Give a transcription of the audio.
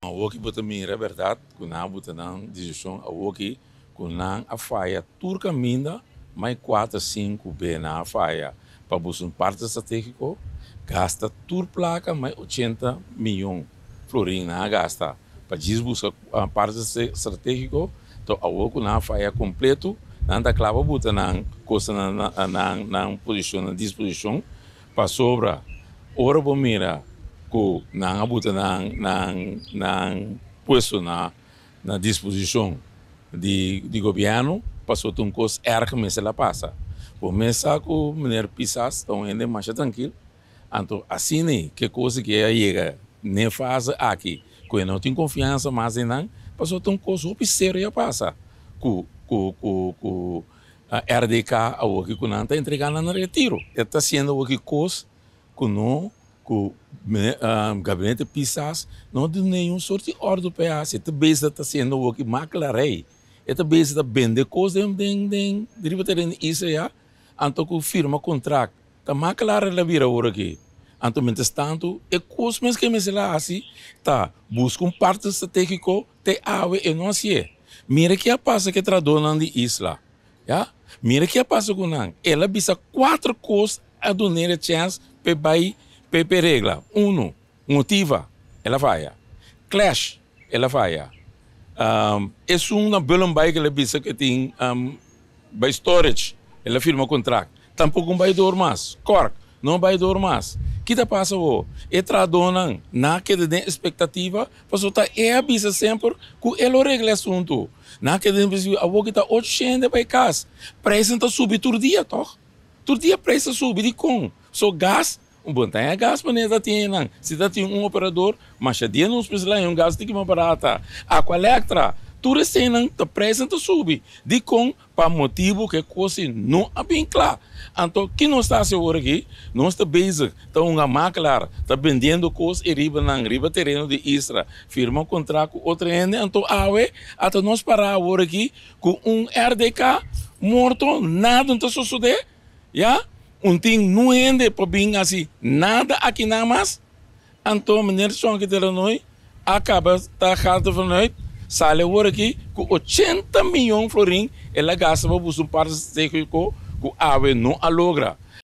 Awoki bo ta mira berdad cu nan a buta nan decision awoki cu nan a faya tur caminda mai cuater sinku be nan a faya pa busa un partner strategico gasta tur placa mai 80 miyon florin nan a gasta pa djis busca partner strategico to awor cu nan a faya completo nan ta cla pa buta nan cosa nan nan posicion na disposicion Pasobra ora bo mira ku nan a buta nan nan nan puesto na na disposishon di di gobièrnu, pasobra ta un kos erg mester a pasa. Bo mes sa ku meneer Pisas ta un hende masha trankil, anto asina ei ke kos ke a yega n'e fase aki ku e no tin konfiansa mas den nan, pasobra ta un kos hopi serio a pasa ku ku ku ku RDK awoki ku nan ta entrega nan na retiro. E ta hasiendo awoki kos ku no ku gabinete Pisas no duna ningun sort di ordu pa e hasi. E ta bezig ta hasiendo awoki makelarai. E ta bezig ta bende kos den den den riba tereno di isla ya anto ku firma kontrakt. Ta makelaar el a bira awor aki. Anto mientras tanto e kos mes ke mester a hasi ta buska un partner strategiko. Te awe e no hasié. Mira ke a pasa ku e trahadónan di isla. Ya. Mira ke a pasa ku nan. El a bisa kuater kos a dun'é e chèns p'e bai p'e p'e regla. Unu, motiva, el a faya. Clash, el a faya. Esun na Bullenbaai ku el a bisa ku e tin bai storage, el a firma kontrakt. Tampoko un bai door mas. Kòrk, no bai door mas. Ki ta pasa awor? E trahadónan nan a keda den espektativa pasobra ta e a bisa semper ku e lo regla e asuntu. Nan a keda den espektativa, awor ki ta ocho shende bai kas. Preisnan ta subi tur dia tòg? Tur dia preis ta subi, dikon? So gas, un bon taña gas manera ta tin einan. Si ta tin un operador, masha dia nos mester laña un gas tiki mas barata. Aqualectra, tur eseinan ta preisnan ta subi. Dikon? Pa motibu ku e kos ei no a bin kla. Anto, ki nos ta hasi awor aki? Nos ta bezig ta hunga makelaar, ta bendiendo kos ei riba nan, riba tereno di Isra, firma kontrakt ku otro hende. Anto awe ata nos pará awor aki ku un RDK morto, nada no ta sosodé, ya, un tin nun hende por bin hasi nada akinan mas. Anto meneer Sonke de Lanoy a caba ta gaat vanuit sali awor aki cu 80 miyon florin el a gasta pa busca un parti strategico cu awe no a logra.